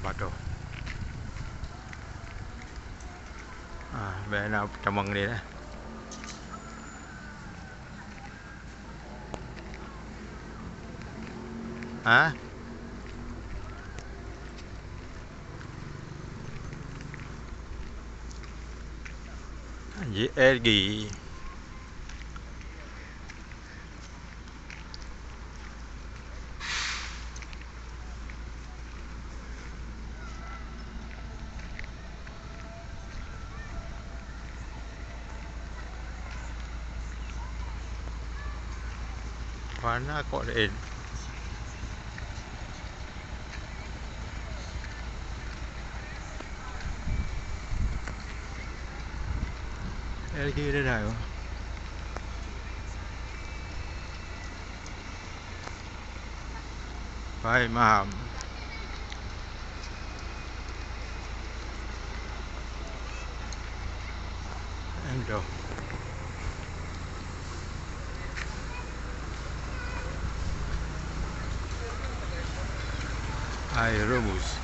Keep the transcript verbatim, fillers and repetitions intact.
Padoh. Ah, bèk na tamong dia lah. Ha? J L G. Mana kok laén? Lagi ada dah. Pai, maham. Endo. Air rebus.